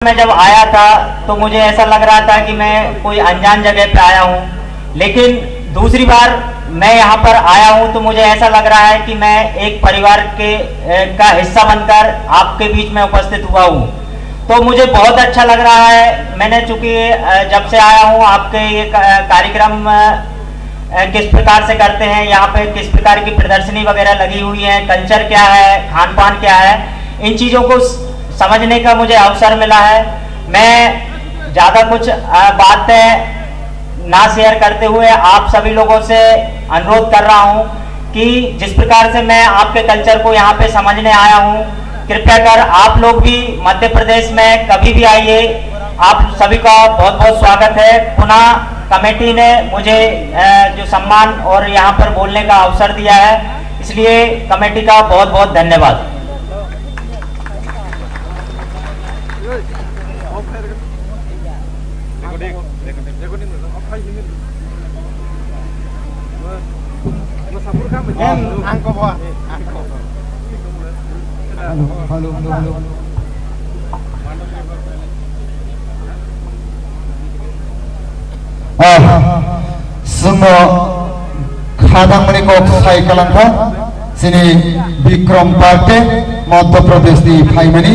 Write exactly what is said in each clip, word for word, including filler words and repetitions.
मैं जब आया था तो मुझे ऐसा लग रहा था कि मैं कोई अनजान जगह पे आया हूँ, लेकिन दूसरी बार मैं यहाँ पर आया हूँ तो मुझे ऐसा लग रहा है कि मैं एक परिवार के, अ, का हिस्सा बनकर आपके बीच में उपस्थित हुआ हूँ। तो मुझे बहुत अच्छा लग रहा है। मैंने चूंकि, अ, जब से आया हूँ आपके ये क-, कार्यक्रम, अ, अ, किस प्रकार से करते हैं, यहाँ पे किस प्रकार की प्रदर्शनी वगैरह लगी हुई है, कल्चर क्या है, खान पान क्या है, इन चीज़ों को स-, समझने का मुझे अवसर मिला है। मैं ज़्यादा कुछ, अ, बातें ना शेयर करते हुए आप सभी लोगों से अनुरोध कर रहा हूँ कि जिस प्रकार से मैं आपके कल्चर को यहाँ पे समझने आया हूँ, कृपया कर आप लोग भी मध्य प्रदेश में कभी भी आइए, आप सभी का बहुत बहुत स्वागत है। पुनः कमेटी ने मुझे, अ, जो सम्मान और यहाँ पर बोलने का अवसर दिया है, इसलिए कमेटी का बहुत बहुत धन्यवाद। Hello, hello, hello, hello. Ah, chwngno kha tangmani kok sai kalang kha, chini Bikram Parte, Madhya Pradesh ni phaimani,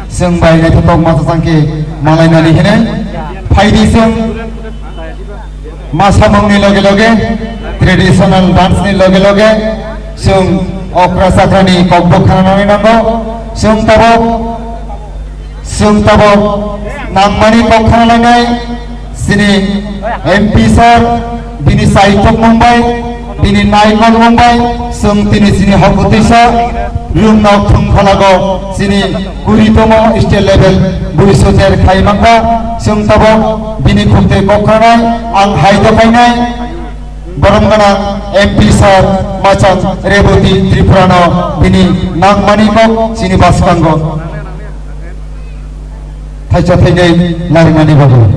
chwng bai naithotok ma chachang khe malainani hinwi. Phaidi chwng ma samungni loge loge, traditional dance ni loge loge, chwng okra chakrani kokbo khananani nango, chwng tabok Chwng tabok nangmani kok khanalainai chini M P sir, bini chaitok mung bai, bini naikol mung bai, chwng tini chini hokutisa, rung nok thung phalago chini kuri tomo state level bui soter khai mangkha, chwng tabok bini khukte kok khanai, ang hai do khainai. Borom gwnang M P sir Machang Reboti Tripurano bini nangmani kok chini bwskango thaisa thainai larinani bagwi.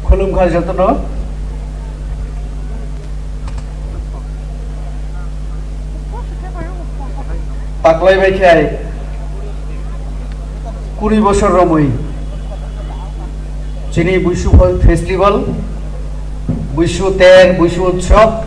Khulumkha jotono. Taklai bai khe kuri bosor romwi chini Buisu festival, Buisu ter, Buisu utsob.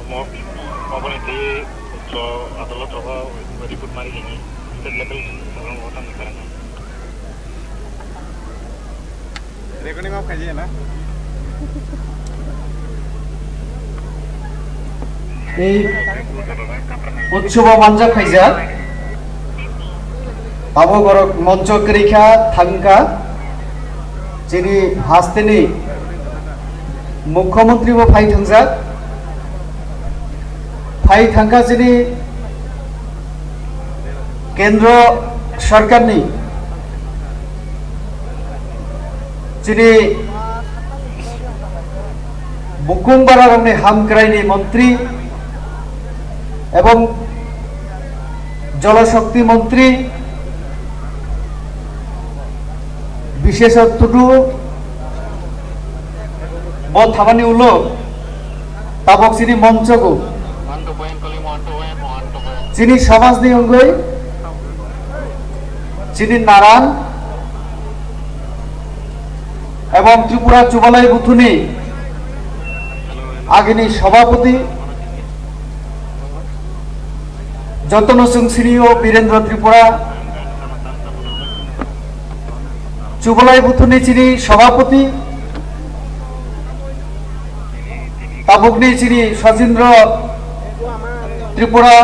Omo, omo ni twi utso adalat rogo report mari hini state level program rogo tamni karang. Recording off khai na. Ei utsobo manjak khaijak. Abo borok moncho kwrwi kha thangkha. Chini hasteni mukhyamantri bo phai thangjak. Phai thangkha chini kendro sarkarni chini bukung bararokni hamkraini montri ebong jolashokti montri Biseswar Tudu bo thamani ulo tabok chini monchogo chini samajni wngwi chini naran ebong Tripura Chubalai Buthuni agini sabhapati jotono chwng sini o Birendra Tripura, Chubalai Buthuni chini sabhapati, tabukni chini Sajindra Tripura,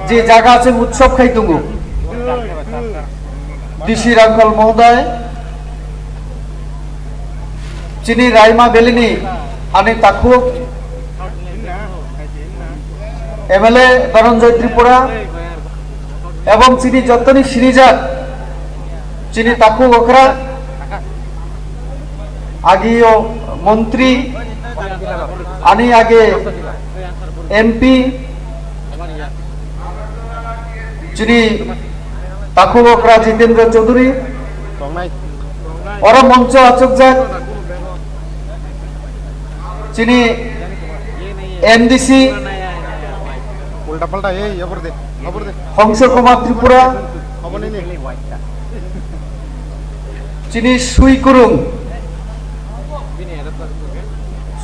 je jaga chwng utsob khai tongo, D C Rangkhal Mohoday, chini Raima Valley ni ani takhuk, M L A Dhananjay Tripura ebong chini jottoni sinijak chini takhuk okra, agio montri, ani age M P, chini takhuk okra Jitendra Chaudhary, oro moncho achukjak chini M D C, Ulta palta, ei, abor de, abor de. Hongso Kumar Tripura, Aboni ni. Chini sui kurung,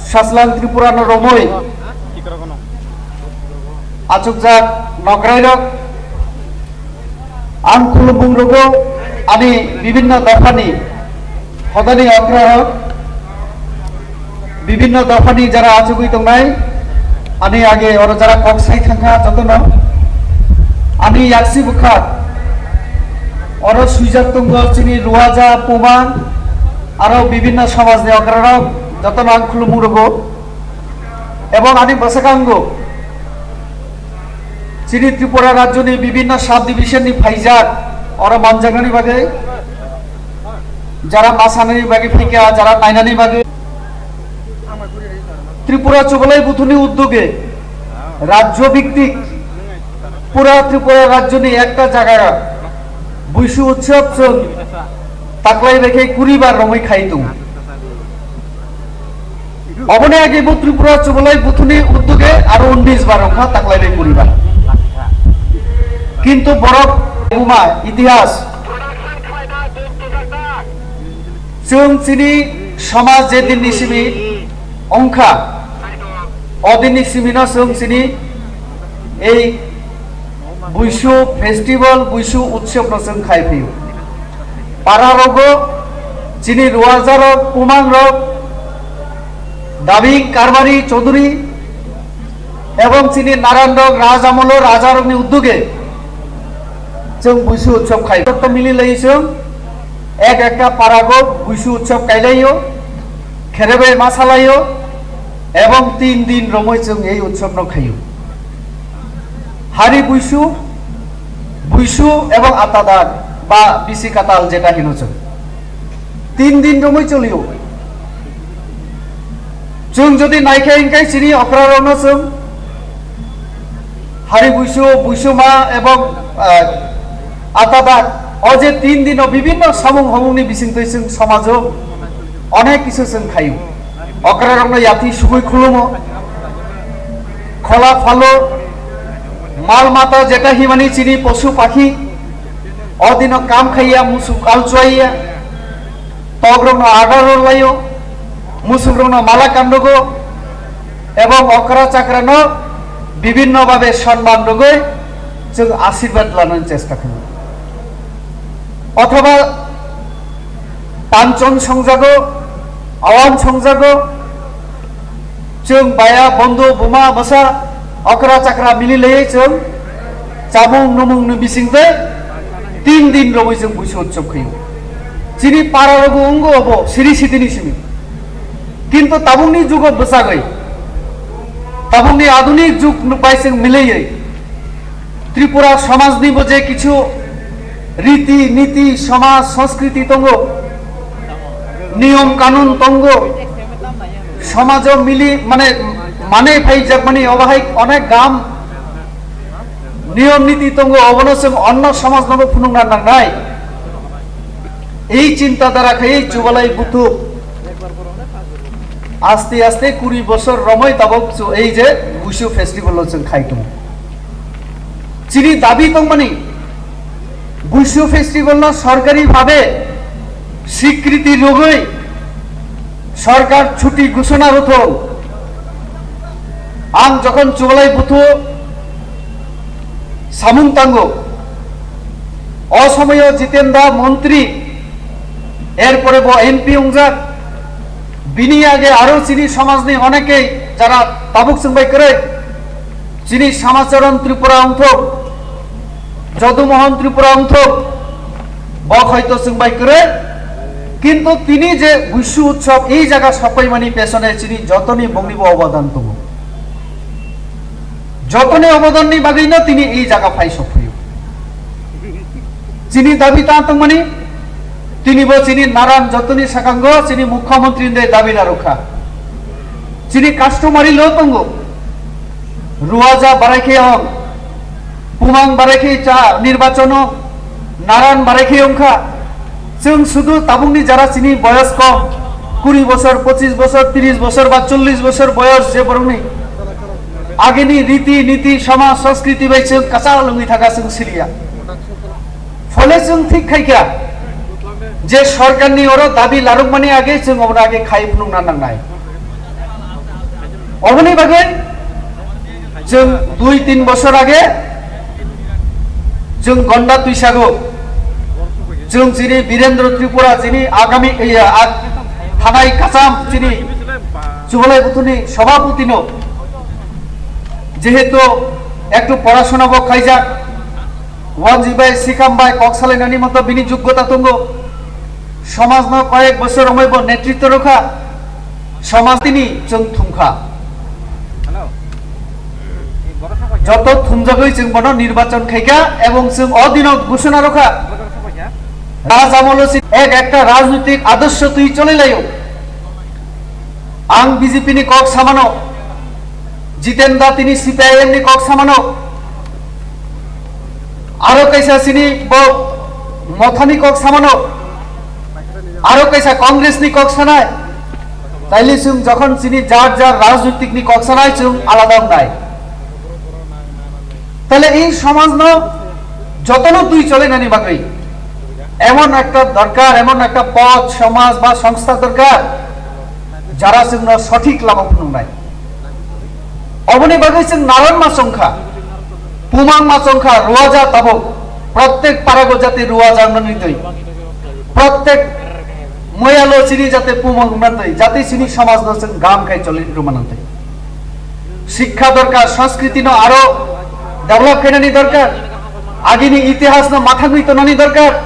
Saslang Tripura no romoi achukjak nokrairok, ang khulumung rogo ani bibinno dophani hodani okrarok, bibinno dophani jara achugwi tongnai, ani age oro jara kok sai thangkha jotono, ani yaksi bwkha oro swijak tongo chini Ruaja, Pumang, aro bibinno samajni okrarok jotono ang khulumung rogo. Ebong ani bwskango chini Tripura rajyoni bibinno sub division ni phaijak oro manjaknani bagwi, jara masanani bagwi phaikha, jara nainani bagwi. Tripura Chubalai Buthuni uddoge rajyo bhittik pura Tripura rajyoni ekta jaga Buisu Utsav chwng taklai bai khe kuri bar romwi khai tongo. Oboni age bo Tripura Chubalai Buthuni uddoge aro unis bar wngkha taklai bai kuri bar. Kintu borok buma itihas chwng chini somaj je dinni simi wngkha, o dinni simino chwng chini ei Buisu festival, Buisu utsav no chwng khai phio. Para rogo chini Ruajarok, Pumangrok, Dabing, Karbari, Chaudhuri ebong chini Naranrok, Raj amolo Rajarokni uddoge chwng Buisu utsav khai. Joto mili lai chwng ek ekta parago Buisu utsav kailaio, kherebai masalaio ebong tin din romoi chwng ei utsav no khaio. Hari Buisu, Buisu ebong Atadak ba Bisi Katal jeta hino chwng. Tin din romoi cholio. Chwng jodi naikhe hinkhe chini okrarokno chwng Hari Buisu, Buisuma ebong, ah, Atadak, o je tin dino bibinno samung homungni bisingtwi chwng somajo onek kisu chwng khaio. Okrarokno yati sugui khulumo, khola phalo, mal mata jeta himani chini posu pakhi, o dino kam khaiya, musuk alchuaiya, tokrokno adar rwlaio, musukrokno mala kandogo, ebong okra chakrano bibinno babe sonman rwgwi chwng asirwad lanani chesta khlaio. Othoba panchon songjago, awan songjago, chwng baya, bondhu, buma, bwsa, okra chakra mili laiwi chwng chamung numung ni bisingtwi tin din romwi chwng Buisu utsav khaio. Chini para rogo wngo obo siri sitini simi. Kintu tabukni jugo bwchagwi, tabukni adunik jug bai chwng milaiwi, Tripura somajni bo je kichu riti niti, somaj, sanskriti tongo, niyom kanun tongo, somajo mili mane, mane phai jakmani obo hai onek gam niyom niti tongo, obono chwng onno somajnobo phunukna nangnai. Ei chinta dhara khai Chubalai Buthu aste aste kuri bosor romoi tabok chu ei je Buisu festival o chwng khai tongo. Chini dabi tongmani Buisu festival no sorkari bhabe swikriti rwgwi sorkar chuti ghosona rwthok. Ang jokhon Chubalai Buthu samung tango, o somoyo Jitendra montri, erpore bo M P wngjak, bini age aro chini somajni onekei jara tabuk chwngbai kwrwi, chini Samacharan Tripura wngthok, Jodumohon Tripura wngthok, bo hoito chwngbai kwrwi, kintu tini je Buisu Utsav ei jaga sopaimani pesone chini jotoni bongnibo obodan tongo. Jotoni obodanni bagwino tini ei jaga phai sokphaio. Chini dabi ta tongmani, tini bo chini naran jotoni sakango chini mukhyamantri de dabi narwkha. Chini customary law tongo. Ruaja barai khe ong, pumang barai khe cha nirbachono naran barai khe ongkha. Chwng sudu tabukni jara chini boyos kom, kuri bosor, pochis bosor, tris bosor ba chollis bosor boyos je borokni agini riti niti somaj sanskriti bai chwng kwchal wngwi thaka chwng siliya. Phole chwng thik khaikha je sorkarni oro dabi larwkmani age chwng obono age khai phunukna nangnai. Oboni bagwi chwng dui tin bosor age chwng Gonda Twisago chwng chini Birendra Tripura chini agami, iya, ag-, thanai kacham chini Chubalai Buthuni Sabhaputino jehetu ektu porashona bo khaijak, wanji bai, sikham bai kok salainani moto bini joggota tongo. Somajno koyek bosor romoi bo netritto rwkha. Somaj tini chwng thumkha. Joto thumjagwi chwng bono nirbachon khaikha ebong chwng o dino ghosona rwkha. Raj amolo si ek ekta rajnitik adorsho twi cholilaio. Ang B J P ni kok samano, Jiten da tini C P I M ni kok samano, aro kaisa chini bo Mothani kok samano, aro kaisa Congress ni kok sanai, taile chwng jokhon chini jar jar rajnitik ni kok sanai chwng alada wngnai. Taile ei somajno jotono twi cholainani bagwi emon ekta dorkar, emon ekta pod, somaj ba songstha dorkar, jara chwngno sothik lama phunuknai. Oboni bagwi chwng naran ma chongkha, pumang ma chongkha, ruaja tabuk, prottek parago jati ruaja wngnani twi, prottek moyalo chini jate pumang wngnani twi, jati chini somajno chwng gam khai choli rwmanani twi. Sikha dorkar, sanskriti no aro develop khainani dorkar, agini itihas no mathangwi tonani dorkar,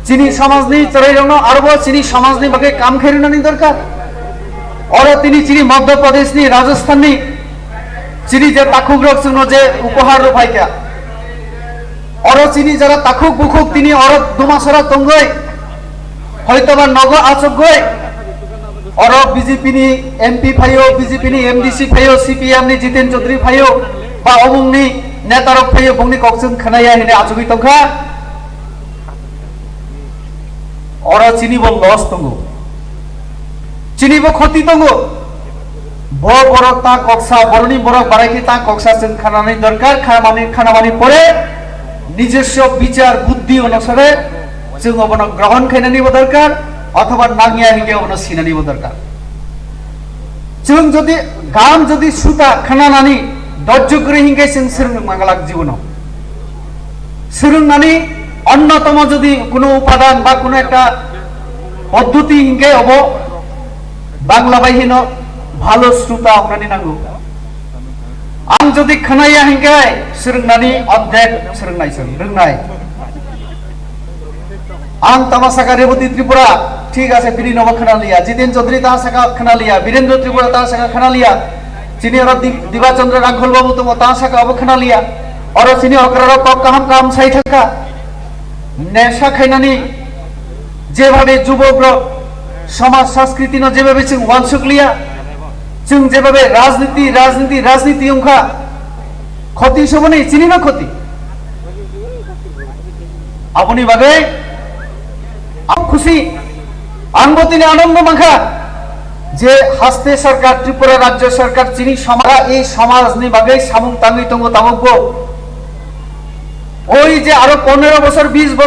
chini somajni chwrairokno arobo chini somajni bagwi kam khairwnani dorkar. Oro tini chini Madhya Pradeshni, Rajasthanni chini je takhukrok chwngno je upohar rwphaikha, oro chini jara takhuk bukhuk tini oro Dumasora tongwi, hoitoba nogo achukgwi, oro B J P ni M P phaio, B J P ni M D C phaio, C P M ni Jiten Chaudhary phaio, ba obongni netarok phaio, bongni kok chwng khnaya hwnwi achugwi tongkha. Oro chini bo loss tongo, chini bo khoti tongo. Bo borok ta koksa, boroni borok barai khe ta koksa chwng khanani dorkar, khanamani, khanamani pore nijoswo bichar buddhi onusare chwng obono grohon khainani bo dorkar, othoba nangya hinkhe obono sinani bo dorkar. Chwng jodi gam jodi suta khananani dojjo kwrwi hinkhe chwng swrwng mangalak jibono. Swrwngnani onnotomo jodi kuno upadan ba kuno ekta poddhoti hinkhe obo Bangla bai hino bhalo sruta wngnani nango. Ang jodi khnaya hinkhe swrwngnani ordek swrwngnai chwng rwngnai. Ang tama saka Reboti Tripura, thik ase, bini nobo khna liya. Jiten Chaudhary ta saka khna liya, Birendra Tripura ta saka khna liya. Chini oro Di-, Diba Chandra Rangkhol babu tongo, ta saka obo khna liya. Oro chini okrarok kok kaham kaham sai thangkha. Nesha khainani jebhabe jubokrok somaj sanskriti no jebhabe chwng wansuk liya, chwng jebhabe rajniti, rajniti, rajniti wngkha, khoti soboni chini no khoti. Aboni bagwi ang khusi, ang bo tini anondo mankha je haste sarkar, Tripura rajyo sarkar chini somaj, ei somajni bagwi samung tangwi tongo tabukbo. Oi je aro pondro bosor, bis bosor